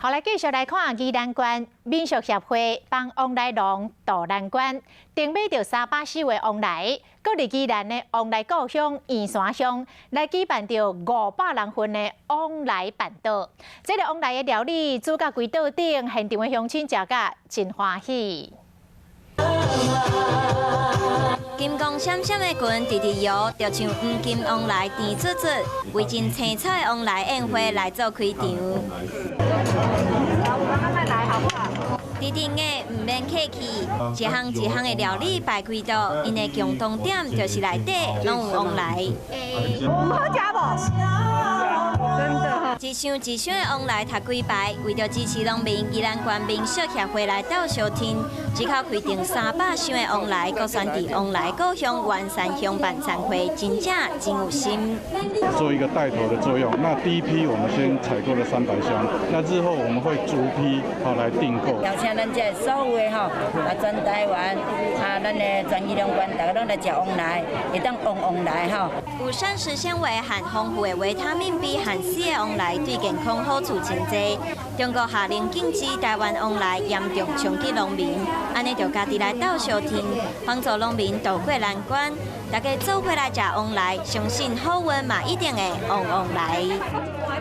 好，來繼續來看宜蘭縣民宿協會幫旺來農渡難關，訂買著340個旺來，閣佇宜蘭的旺來故鄉圓山鄉來舉辦著500人份的旺來辦桌。這个旺來的料理煮甲規桌頂，現場的鄉親食甲真歡喜。金光閃閃的裙直直搖，就像黃金旺來甜嘟嘟，為真青菜旺來宴會來做開場。甜甜的毋免客氣，一項一項的料理擺開桌，𪜶的共同點就是內底攏有旺來。有好食無？真的哈！一箱一箱的旺來疊幾排，為著支持農民，宜蘭縣民宿協會來鬥相挺，一口開訂300箱的旺來，閣選佇旺來故鄉圓山鄉辦餐會，真正真有心。做一個帶頭的作用。那第一批我們先採購了300箱，那日後我們會逐批好來訂購。邀請咱這所有的吼，啊全台灣啊，咱的全宜蘭縣，大家攏來食旺來，會當旺旺來吼。有膳食纖維和豐富的維他命 B 和 C 的旺來，對健康好處真濟。中國下令禁止台灣旺來，嚴重衝擊農民，按呢就家己來鬥相挺，幫助農民渡過難關。大家做伙來食旺來，相信好運嘛一定會旺旺來。